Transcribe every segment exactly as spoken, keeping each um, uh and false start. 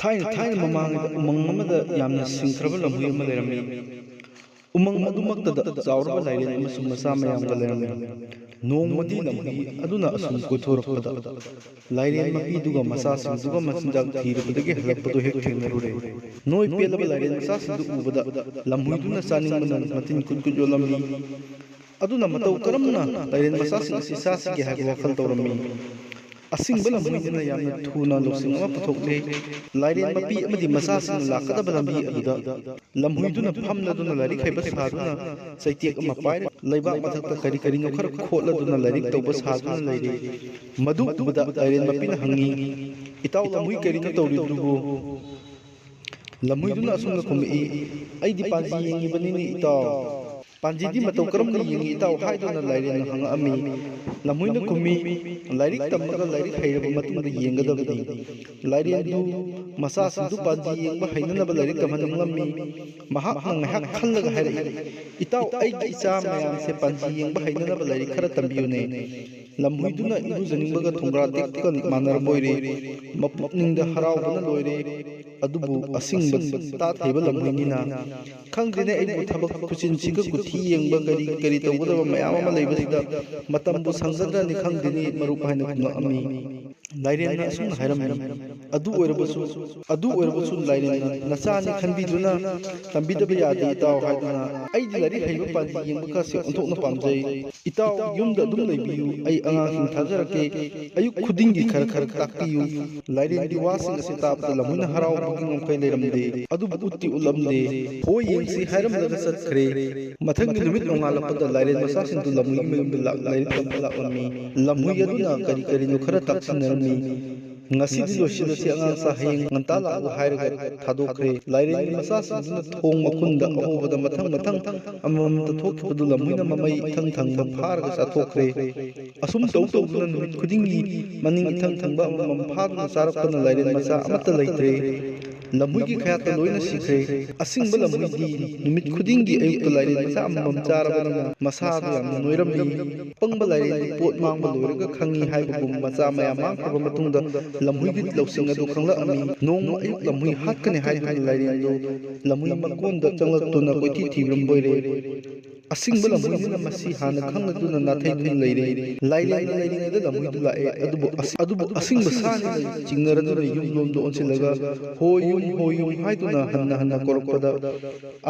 ꯊꯥꯏꯅ ꯊꯥꯏꯅ ꯃꯃꯥꯡꯗ ꯎꯃꯪ ꯑꯃꯗ ꯌꯥꯝꯅ ꯁꯤꯡꯈ꯭ꯔꯕ ꯂꯝꯍꯨꯏ ꯑꯃ ꯂꯩꯔꯝꯃꯤ꯫ ꯎꯃꯪ ꯑꯗꯨꯃꯛꯇꯗ ꯆꯥꯎꯔꯕ ꯂꯥꯏꯔꯦꯟ ꯑꯃꯁꯨꯡ ꯃꯆꯥ ꯃꯌꯥꯝꯒ ꯂꯩꯔꯝꯃꯤ꯫ ꯅꯣꯡꯃꯗꯤ ꯂꯝꯍꯨꯏ ꯑꯗꯨꯅ ꯑꯁꯨꯝ ꯀꯣꯏꯊꯣꯔꯛꯄꯗ ꯂꯥꯏꯔꯦꯟ ꯃꯄꯤꯗꯨꯒ ꯃꯆꯥꯁꯤꯡꯗꯨꯒ ꯃꯆꯤꯟꯖꯥꯛ ꯊꯤꯔꯨꯕꯗꯒꯤ ꯍꯜꯂꯛꯄꯗꯨ ꯍꯦꯛ ꯊꯦꯡꯅꯔꯨꯔꯦ꯫ ꯅꯣꯏ ꯄꯦꯜꯂꯕ ꯂꯥꯏꯔꯦꯟ ꯃꯆꯥꯁꯤꯡꯗꯨ ꯎꯕꯗ ꯂꯝꯍꯨꯏꯗꯨꯅ ꯆꯥꯅꯤꯡꯕꯅ ꯃꯇꯤꯟ ꯀꯨꯠ ꯀꯨꯠ ꯌꯣꯜꯂꯝꯃꯤ꯫ ꯑꯗꯨꯅ ꯃꯇꯧ ꯀꯔꯝꯅ ꯂꯥꯏꯔꯦꯟ ꯃꯆꯥꯁꯤꯡ ꯑꯁꯤ ꯆꯥꯁꯤꯒꯦ ꯍꯥꯏꯕ ꯋꯥꯈꯜ ꯇꯧꯔꯝꯃꯤ꯫ ꯑꯁꯤꯡꯕ ꯂꯝꯍꯨꯏꯗꯨꯅ ꯌꯥꯝꯅ ꯊꯨꯅ ꯂꯧꯁꯤꯡ ꯑꯃ ꯄꯨꯊꯣꯛꯂꯦ꯫ ꯂꯥꯏꯔꯦꯟ ꯃꯄꯤ ꯑꯃꯗꯤ ꯃꯆꯥꯁꯤꯡꯅ ꯂꯥꯛꯀꯗꯕ ꯂꯝꯕꯤ ꯑꯗꯨꯗ ꯂꯝꯍꯨꯏꯗꯨꯅ ꯐꯝꯂꯗꯨꯅ ꯂꯥꯏꯔꯤꯛ ꯍꯩꯕ ꯁꯥꯗꯨꯅ ꯆꯩꯇꯦꯛ ꯑꯃ ꯄꯥꯏꯔ ꯂꯩꯕꯥꯛ ꯃꯊꯛꯇ ꯀꯔꯤ ꯀꯔꯤꯅꯣ ꯈꯔ ꯈꯣꯠꯂꯗꯨꯅ ꯂꯥꯏꯔꯤꯛ ꯇꯧꯕ ꯁꯥꯗꯨꯅ ꯂꯩꯔꯦ꯫ ꯃꯗꯨ ꯎꯕꯗ ꯂꯥꯏꯔꯦꯟ ꯃꯄꯤꯅ ꯍꯪꯉꯤ, "ꯏꯇꯥꯎ ꯂꯝꯍꯨꯏ, ꯀꯔꯤꯅꯣ ꯇꯧꯔꯤꯗꯨꯕꯨ?" ꯂꯝꯍꯨꯏꯗꯨꯅ ꯑꯁꯨꯝꯅ ꯈꯨꯝꯃꯛꯏ, "ꯑꯩꯗꯤ ꯄꯥꯟꯖꯤ ꯌꯦꯡꯉꯤꯕꯅꯤꯅꯦ ꯏꯇꯥꯎ꯫" "ꯄꯥꯟꯖꯤꯗꯤ ꯃꯇꯧ ꯀꯔꯝꯅ ꯌꯦꯡꯉꯤ ꯏꯇꯥꯎ?" ꯍꯥꯏꯗꯨꯅ ꯂꯥꯏꯔꯦꯟꯅ ꯍꯪꯉꯛꯑꯝꯃꯤ꯫ ꯂꯝꯍꯨꯏꯅ ꯈꯨꯝꯃꯤ, "ꯂꯥꯏꯔꯤꯛ ꯇꯝꯃꯒ ꯂꯥꯏꯔꯤꯛ ꯍꯩꯔꯕ ꯃꯇꯨꯡꯗ ꯌꯦꯡꯒꯗꯕꯅꯤ꯫" ꯂꯥꯏꯔꯦꯟꯗꯨ ꯃꯆꯥꯁꯤꯡꯗꯨ ꯄꯥꯟꯖꯤ ꯌꯦꯡꯕ ꯍꯩꯅꯅꯕ ꯂꯥꯏꯔꯤꯛ ꯇꯝꯍꯟꯅꯤꯡꯂꯝꯃꯤ꯫ ꯃꯍꯥꯛꯅ ꯉꯥꯏꯍꯥꯛ ꯈꯜꯂꯒ ꯍꯥꯏꯔꯛꯏ, "ꯏꯇꯥꯎ, ꯑꯩꯒꯤ ꯏꯆꯥ ꯃꯌꯥꯝꯁꯦ ꯄꯥꯟꯖꯤ ꯌꯦꯡꯕ ꯍꯩꯅꯅꯕ ꯂꯥꯏꯔꯤꯛ ꯈꯔ ꯇꯝꯕꯤꯌꯨꯅꯦ꯫" ꯂꯝꯍꯨꯏꯗꯨꯅ ꯏꯔꯨꯖꯅꯤꯡꯕꯒ ꯊꯣꯡꯒ꯭ꯔꯥ ꯇꯦꯛꯄꯒ ꯃꯥꯟꯅꯔꯕꯣꯏꯔꯦ꯫ ꯃꯄꯨꯛꯅꯤꯡꯗ ꯍꯔꯥꯎꯕꯅ ꯂꯣꯏꯔꯦ꯫ ꯑꯗꯨꯕꯨ ꯑꯁꯤꯡꯕ ꯇꯥꯠ ꯍꯩꯕ ꯂꯝꯍꯨꯏꯅꯤꯅ, "ꯈꯪꯗꯦꯅꯦ, ꯑꯩꯕꯨ ꯊꯕꯛ ꯈꯨꯆꯤꯟꯁꯤꯒ ꯀꯨꯊꯤ ꯌꯦꯡꯕ ꯀꯔꯤ ꯀꯔꯤ ꯇꯧꯒꯗꯕ ꯃꯌꯥꯝ ꯑꯃ ꯂꯩꯕꯁꯤꯗ ꯃꯇꯝꯕꯨ ꯁꯪꯒꯗ꯭ꯔꯅꯤ ꯈꯪꯗꯦꯅꯦ ꯃꯔꯨꯞ" ꯍꯥꯏꯅ ꯈꯨꯝꯂꯛꯑꯝꯃꯤ꯫ ꯂꯥꯏꯔꯦꯟꯅ ꯑꯁꯨꯝꯅ ꯍꯥꯏꯔꯝꯃꯤ, "ꯑꯗꯨ ꯑꯣꯏꯔꯕꯁꯨ, ꯑꯗꯨ ꯑꯣꯏꯔꯕꯁꯨ ꯂꯥꯏꯔꯦꯟꯅ ꯅꯆꯥꯅꯤ ꯈꯟꯕꯤꯗꯨꯅ ꯇꯝꯕꯤꯗꯕ ꯌꯥꯗꯦ ꯏꯇꯥꯎ" ꯍꯥꯏꯗꯨꯅ, "ꯑꯩꯗꯤ ꯂꯥꯏꯔꯤꯛ ꯍꯩꯕ ꯄꯥꯟꯖꯤ ꯌꯦꯡꯕꯒꯁꯦ ꯑꯣꯟꯊꯣꯛꯅ ꯄꯥꯝꯖꯩ꯫ ꯏꯇꯥꯎ ꯌꯨꯝꯗ ꯑꯗꯨꯝ ꯂꯩꯕꯤꯌꯨ, ꯑꯩ ꯑꯉꯥꯡꯁꯤꯡ ꯊꯥꯖꯔꯛꯀꯦ, ꯑꯌꯨꯛ ꯈꯨꯗꯤꯡꯒꯤ ꯈꯔ ꯈꯔ ꯇꯥꯛꯄꯤꯌꯨ꯫" ꯂꯥꯏꯔꯦꯟꯒꯤ ꯋꯥꯁꯤꯡ ꯑꯁꯤ ꯇꯥꯕꯗ ꯂꯝꯍꯨꯏꯅ ꯍꯔꯥꯎꯕꯒꯤ ꯉꯝꯈꯩ ꯂꯩꯔꯝꯗꯦ꯫ ꯑꯗꯨꯕꯨ ꯎꯠꯇꯤ ꯎꯠꯂꯝꯗꯦ꯫ "ꯍꯣꯏ ꯌꯦꯡꯁꯤ" ꯍꯥꯏꯔꯝꯂꯒ ꯆꯠꯈ꯭ꯔꯦ꯫ ꯃꯊꯪꯒꯤ ꯅꯨꯃꯤꯠ ꯅꯣꯡꯉꯥꯜꯂꯛꯄꯗ ꯂꯥꯏꯔꯦꯟ ꯃꯆꯥꯁꯤꯡꯗꯨ ꯂꯝꯍꯨꯏꯒꯤ ꯃꯌꯨꯝꯗ ꯂꯥꯛ-, ꯂꯥꯏꯔꯤꯛ ꯇꯝꯕ ꯂꯥꯛꯂꯝꯃꯤ꯫ ꯂꯝꯍꯨꯏ ꯑꯗꯨꯅ ꯀꯔꯤ ꯀꯔꯤꯅꯣ ꯈꯔ ꯇꯥꯛꯁꯤꯟꯅꯔꯝꯃꯤ꯫ "ꯉꯁꯤꯗꯤ ꯂꯣꯏꯁꯤꯜꯂꯁꯤ ꯑꯉꯥꯡꯁꯥ, ꯍꯌꯦꯡ ꯉꯟꯇꯥ ꯂꯥꯛꯎ" ꯍꯥꯏꯔꯒ ꯊꯥꯗꯣꯛꯈ꯭ꯔꯦ꯫ ꯂꯥꯏꯔꯦꯟꯒꯤ ꯃꯆꯥꯁꯤꯡꯗꯨꯅ ꯊꯣꯡ ꯃꯈꯨꯟꯗ ꯑꯍꯧꯕꯗ ꯃꯊꯪ ꯃꯊꯪ ꯑꯃꯃꯝꯇ ꯊꯣꯛꯈꯤꯕꯗꯨ ꯂꯝꯍꯨꯏꯅ ꯃꯃꯩ ꯏꯊꯪ ꯊꯪꯕ ꯐꯥꯔꯒ ꯆꯥꯊꯣꯛꯈ꯭ꯔꯦ꯫ ꯑꯁꯨꯝ ꯇꯧ ꯇꯧꯗꯨꯅ ꯅꯨꯃꯤꯠ ꯈꯨꯗꯤꯡꯒꯤ ꯃꯅꯤꯡ ꯏꯊꯪ ꯊꯪꯕ ꯑꯃꯃꯝ ꯐꯥꯗꯨꯅ ꯆꯥꯔꯛꯄꯅ ꯂꯥꯏꯔꯦꯟ ꯃꯆꯥ ꯑꯃꯠꯇ ꯂꯩꯇ꯭ꯔꯦ꯫ ꯂꯝꯍꯨꯏꯒꯤ ꯈꯌꯥꯠꯇ ꯂꯣꯏꯅ ꯁꯤꯈ꯭ꯔꯦ꯫ ꯑꯁꯤꯡꯕ ꯂꯝꯍꯨꯏꯗꯤ ꯅꯨꯃꯤꯠ ꯈꯨꯗꯤꯡꯒꯤ ꯑꯌꯨꯛꯇ ꯂꯥꯏꯔꯦꯟ ꯃꯆꯥ ꯑꯃꯃꯝ ꯆꯥꯔꯕꯅꯤꯅ ꯃꯁꯥꯗꯨ ꯌꯥꯝꯅ ꯅꯣꯏꯔꯝꯃꯤ꯫ ꯑꯄꯪꯕ ꯂꯥꯏꯔꯦꯟꯗꯤ ꯄꯣꯠ ꯃꯥꯡꯕ ꯂꯣꯏꯔꯒ ꯈꯪꯉꯤ ꯍꯥꯏꯕꯒꯨꯝ ꯃꯆꯥ ꯃꯌꯥꯝ ꯃꯥꯡꯈ꯭ꯔꯕ ꯃꯇꯨꯡꯗ ꯂꯝꯍꯨꯏꯒꯤ ꯂꯧꯁꯤꯡ ꯑꯗꯨ ꯈꯪꯂꯛꯑꯝꯃꯤ꯫ ꯅꯣꯡꯃ ꯑꯌꯨꯛ ꯂꯝꯍꯨꯏ ꯍꯥꯠꯀꯅꯤ ꯍꯥꯏꯗꯨꯅ ꯂꯥꯏꯔꯦꯟꯗꯨ ꯂꯝꯍꯨꯏ ꯃꯀꯣꯟꯗ ꯆꯪꯂꯛꯇꯨꯅ ꯀꯣꯏꯊꯤ ꯊꯤꯕꯤꯔꯝꯕ ꯑꯣꯏꯔꯦ꯫ ꯑꯁꯤꯡꯕ ꯂꯝꯍꯨꯏꯗꯨꯅ ꯃꯁꯤ ꯍꯥꯟꯅ ꯈꯪꯂꯗꯨꯅ ꯅꯥꯊꯩꯗꯨꯅ ꯂꯩꯔꯦ꯫ ꯂꯥꯏꯔꯦꯟꯅ ꯂꯩꯔꯤꯉꯩꯗ ꯂꯝꯍꯨꯏꯗꯨ ꯂꯥꯛꯑꯦ꯫ ꯑꯗꯨꯕꯨ ꯑꯁ-, ꯑꯗꯨꯕꯨ ꯑꯁꯤꯡꯕ ꯁꯥꯅꯤꯅ ꯆꯤꯡꯅꯔꯗꯨꯅ ꯌꯨꯝꯂꯣꯝꯗ ꯑꯣꯟꯁꯤꯜꯂꯒ "ꯍꯣꯏ ꯌꯨꯝ, ꯍꯣꯏ ꯌꯨꯝ" ꯍꯥꯏꯗꯨꯅ ꯍꯟꯅ ꯍꯟꯅ ꯀꯧꯔꯛꯄꯗ,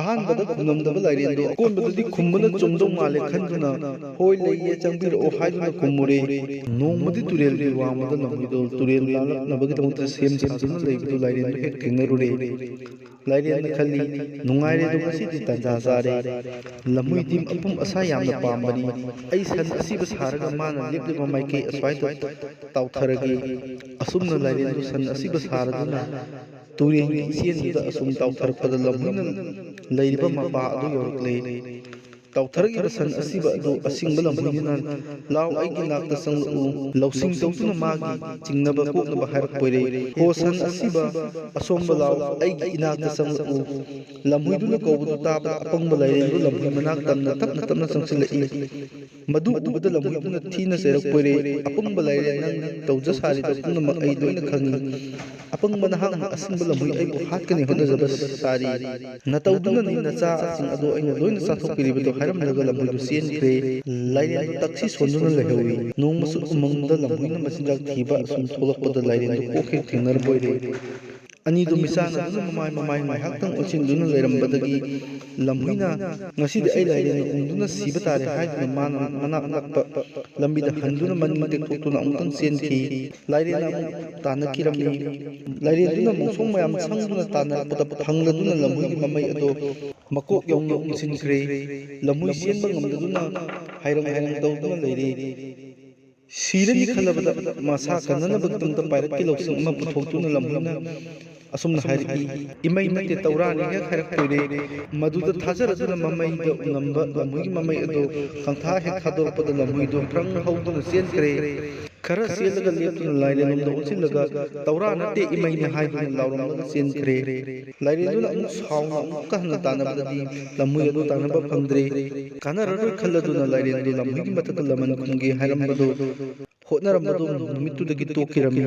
ꯑꯍꯥꯟꯕꯗ ꯈꯨꯝꯂꯝꯗꯕ ꯂꯥꯏꯔꯦꯟꯗꯣ ꯑꯀꯣꯟꯕꯗꯗꯤ ꯈꯨꯝꯕꯅ ꯆꯨꯝꯗꯧ ꯃꯥꯜꯂꯦ ꯈꯟꯗꯨꯅ "ꯍꯣꯏ ꯂꯩꯌꯦ, ꯆꯪꯕꯤꯔꯛꯑꯣ" ꯍꯥꯏꯗꯨꯅ ꯈꯨꯝꯃꯨꯔꯦ꯫ ꯅꯣꯡꯃꯗꯤ ꯇꯨꯔꯦꯜꯒꯤ ꯋꯥꯡꯃꯗ ꯂꯝꯍꯨꯏꯗꯣ ꯇꯨꯔꯦꯜ ꯂꯥꯜꯂꯛꯅꯕꯒꯤꯗꯃꯛꯇ ꯁꯦꯝ ꯁꯥꯗꯨꯅ ꯂꯩꯕꯗꯨ ꯂꯥꯏꯔꯦꯟꯗꯣ ꯍꯦꯛ ꯊꯦꯡꯅꯔꯨꯔꯦ꯫ ꯂꯥꯏꯔꯦꯟꯅ ꯈꯜꯂꯤ, "ꯅꯨꯡꯉꯥꯏꯔꯦ, ꯑꯗꯣ ꯉꯁꯤꯗꯤ ꯇꯥꯟꯖꯥ ꯆꯥꯔꯦ꯫ ꯂꯝꯍꯨꯏꯗꯤ ꯑꯄꯨꯝ ꯑꯁꯥ ꯌꯥꯝꯅ ꯄꯥꯝꯕꯅꯤ꯫ ꯑꯩ ꯁꯟ ꯑꯁꯤꯕ ꯁꯥꯔꯒ ꯃꯥꯅ ꯂꯦꯞꯂꯤꯕ ꯃꯥꯏꯀꯩ ꯑꯁ꯭ꯋꯥꯏꯗ ꯇꯥꯎꯊꯔꯒꯦ"꯫ ꯑꯁꯨꯝꯅ ꯂꯥꯏꯔꯦꯟꯗꯨ ꯁꯟ ꯑꯁꯤꯕ ꯁꯥꯔꯗꯨꯅ ꯇꯨꯔꯦꯜꯒꯤ ꯏꯆꯦꯜꯗꯨꯗ ꯑꯁꯨꯝ ꯇꯥꯎꯊꯔꯛꯄꯗ ꯂꯝꯍꯨꯏꯅ ꯂꯩꯔꯤꯕ ꯃꯄꯥ ꯑꯗꯨ ꯌꯧꯔꯛꯂꯦ꯫ ꯇꯥꯎꯊꯔꯛꯏꯕ ꯁꯟ ꯑꯁꯤꯕ ꯑꯗꯨ ꯑꯁꯤꯡꯕ ꯂꯝꯍꯨꯏꯗꯨꯅ "ꯂꯥꯎ, ꯑꯩꯒꯤ ꯅꯥꯛꯇ ꯆꯪꯂꯛꯎ", ꯂꯧꯁꯤꯡ ꯇꯧꯗꯨꯅ ꯃꯥꯒꯤ ꯆꯤꯡꯅꯕ ꯀꯣꯛꯅꯕ ꯍꯥꯏꯔꯛꯄ ꯑꯣꯏꯔꯦ꯫ "ꯍꯣ ꯁꯟ ꯑꯁꯤꯕ, ꯑꯁꯣꯝꯕ ꯂꯥꯎ, ꯑꯩꯒꯤ ꯏꯅꯥꯛꯇ ꯆꯪꯂꯛꯎ"꯫ ꯂꯝꯍꯨꯏꯗꯨꯅ ꯀꯧꯕꯗꯨ ꯇꯥꯕꯗ ꯑꯄꯪꯕ ꯂꯥꯏꯔꯦꯟꯗꯨ ꯂꯝꯍꯨꯏ ꯃꯅꯥꯛ ꯇꯝꯅ ꯇꯞꯅ ꯇꯞꯅ ꯆꯪꯁꯤꯜꯂꯛꯏ꯫ ꯃꯗꯨ ꯎꯕꯗ ꯂꯝꯍꯨꯏꯗꯨꯅ ꯊꯤꯅ ꯆꯩꯔꯛꯄ ꯑꯣꯏꯔꯦ꯫ "ꯑꯄꯪꯕ ꯂꯥꯏꯔꯦꯟ, ꯅꯪ ꯇꯧꯖ ꯁꯥꯔꯤꯕ ꯄꯨꯝꯅꯃꯛ ꯑꯩ ꯂꯣꯏꯅ ꯈꯪꯏ꯫ ꯑꯄꯪꯕ ꯅꯍꯥꯛꯅ ꯑꯁꯤꯡꯕ ꯂꯝꯍꯨꯏ ꯑꯩꯕꯨ ꯍꯥꯠꯀꯅꯤ ꯍꯣꯠꯅꯖꯕ ꯁꯥꯔꯤ꯫ ꯅꯇꯧꯗꯨꯅꯅꯤ ꯅꯆꯥꯁꯤꯡ ꯑꯗꯨ ꯑꯩꯅ ꯂꯣꯏꯅ ꯆꯥꯊꯣꯛꯄꯤꯔꯤꯕꯗꯨ" ꯍꯥꯏꯔꯝꯂꯒ ꯂꯝꯍꯨꯏꯗꯨ ꯆꯦꯟꯈ꯭ꯔꯦ꯫ ꯂꯥꯏꯔꯦꯟꯗꯨ ꯇꯛꯁꯤ ꯁꯣꯟꯗꯨꯅ ꯂꯩꯍꯧꯏ꯫ ꯅꯣꯡꯃꯁꯨ ꯎꯃꯪꯗ ꯂꯝꯍꯨꯏꯅ ꯃꯆꯤꯟꯖꯥꯛ ꯊꯤꯕ ꯑꯁꯨꯝ ꯊꯣꯛꯂꯛꯄꯗ ꯂꯥꯏꯔꯦꯟꯗꯨ ꯀꯣꯛ ꯍꯦꯛ ꯊꯦꯡꯅꯔꯝꯕ ꯑꯣꯏꯔꯦ꯫ ꯑꯅꯤꯗꯨ ꯃꯤꯆꯥꯟꯅꯗꯨꯅ ꯃꯃꯥꯏ ꯃꯃꯥꯏ ꯉꯥꯏꯍꯥꯛꯇꯪ ꯑꯣꯟꯁꯤꯟꯗꯨꯅ ꯂꯩꯔꯝꯕꯗꯒꯤ ꯂꯝꯍꯨꯏꯅ "ꯉꯁꯤꯗꯤ ꯑꯩ ꯂꯥꯏꯔꯦꯟꯅ ꯎꯝꯗꯨꯅ ꯁꯤꯕ ꯇꯥꯔꯦ" ꯍꯥꯏꯗꯨꯅ ꯃꯥꯅ ꯃꯅꯥꯛ ꯅꯛꯄ ꯂꯝꯕꯤꯗ ꯍꯟꯗꯨꯅ ꯃꯅꯤꯡ ꯇꯦꯛꯊꯣꯛꯇꯨꯅ ꯑꯃꯨꯛꯇꯪ ꯆꯦꯟꯈꯤ꯫ ꯂꯥꯏꯔꯦꯟꯅ ꯑꯃꯨꯛ ꯇꯥꯟꯅꯈꯤꯔꯝꯃꯤ꯫ ꯂꯥꯏꯔꯦꯟꯗꯨꯅ ꯃꯣꯡꯁꯣꯡ ꯃꯌꯥꯝ ꯁꯪꯗꯨꯅ ꯇꯥꯟꯅꯔꯛꯄꯗ ꯐꯪꯂꯗꯨꯅ ꯂꯝꯍꯨꯏꯒꯤ ꯃꯃꯩ ꯑꯗꯨ ꯃꯀꯣꯛ ꯌꯧꯅ ꯎꯝꯁꯤꯟꯈ꯭ꯔꯦ꯫ ꯂꯝꯍꯨꯏ ꯆꯦꯟꯕ ꯉꯝꯗꯗꯨꯅ ꯍꯥꯏꯔꯪ ꯍꯥꯏꯔꯪ ꯇꯧꯗꯨꯅ ꯂꯩꯔꯦ꯫ ꯁꯤꯔꯅꯤ ꯈꯜꯂꯕꯗ ꯃꯁꯥ ꯀꯟꯅꯅꯕꯒꯤꯗꯃꯛꯇ ꯄꯥꯏꯔꯛꯀꯤ ꯂꯧꯁꯤꯡ ꯑꯃ ꯄꯨꯊꯣꯛꯇꯨꯅ ꯂꯝꯍꯨꯏꯅ ꯑꯁꯨꯝꯅ ꯍꯥꯏꯔꯛꯏ, "ꯏꯃꯩ ꯅꯠꯇꯦ, ꯇꯧꯔꯥꯅꯤ" ꯍꯦꯛ ꯍꯥꯏꯔꯛꯇꯣꯏꯔꯦ꯫ ꯃꯗꯨꯗ ꯊꯥꯖꯔꯗꯨꯅ ꯃꯃꯩꯗ ꯎꯅꯝꯕ ꯂꯝꯍꯨꯏꯒꯤ ꯃꯃꯩ ꯑꯗꯨ ꯈꯪꯊꯥ ꯍꯦꯛ ꯊꯥꯗꯣꯔꯛꯄꯗ ꯂꯝꯍꯨꯏꯗꯨ ꯐ꯭ꯔꯪ ꯍꯧꯗꯨꯅ ꯆꯦꯟꯈ꯭ꯔꯦ꯫ ꯈꯔ ꯆꯦꯜꯂꯒ ꯂꯦꯞꯇꯨꯅ ꯂꯥꯏꯔꯦꯟꯂꯣꯝꯗ ꯑꯣꯟꯁꯤꯜꯂꯒ "ꯇꯧꯔꯥ ꯅꯠꯇꯦ, ꯏꯃꯩꯅꯤ" ꯍꯥꯏꯗꯨꯅ ꯂꯥꯎꯔꯝꯂꯒ ꯆꯦꯟꯈ꯭ꯔꯦ꯫ ꯂꯥꯏꯔꯦꯟꯗꯨꯅ ꯑꯃꯨꯛ ꯁꯥꯎꯅ ꯑꯃꯨꯛꯀ ꯍꯟꯅ ꯇꯥꯟꯅꯕꯗꯗꯤ ꯂꯝꯍꯨꯏ ꯑꯗꯨ ꯇꯥꯟꯅꯕ ꯐꯪꯗ꯭ꯔꯦ꯫ ꯀꯥꯟꯅꯔꯔꯣꯏ ꯈꯜꯂꯗꯨꯅ ꯂꯥꯏꯔꯦꯟꯗꯨ ꯂꯝꯍꯨꯏꯒꯤ ꯃꯊꯛꯇ ꯂꯃꯟ ꯈꯨꯝꯒꯦ ꯍꯥꯏꯔꯝꯕꯗꯨ ꯍꯣꯠꯅꯔꯝꯕꯗꯨ ꯅꯨꯃꯤꯠꯇꯨꯗꯒꯤ ꯇꯣꯛꯈꯤꯔꯝꯃꯤ꯫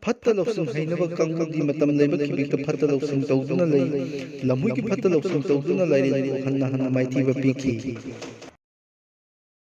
ꯐꯠꯇ ꯂꯧꯁꯤꯡ ꯍꯩꯅꯕ ꯀꯥꯡꯕꯨꯗꯤ ꯃꯇꯝ ꯂꯩꯕ ꯈꯤꯕꯤꯛꯇ ꯐꯠꯇ ꯂꯧꯁꯤꯡ ꯇꯧꯗꯨꯅ ꯂꯩ꯫ ꯂꯝꯍꯨꯏꯒꯤ ꯐꯠꯇ ꯂꯧꯁꯤꯡ ꯇꯧꯗꯨꯅ ꯂꯥꯏꯔꯦꯟꯕꯨ ꯍꯟꯅ ꯍꯟꯅ ꯃꯥꯏꯊꯤꯕ ꯄꯤꯈꯤ꯫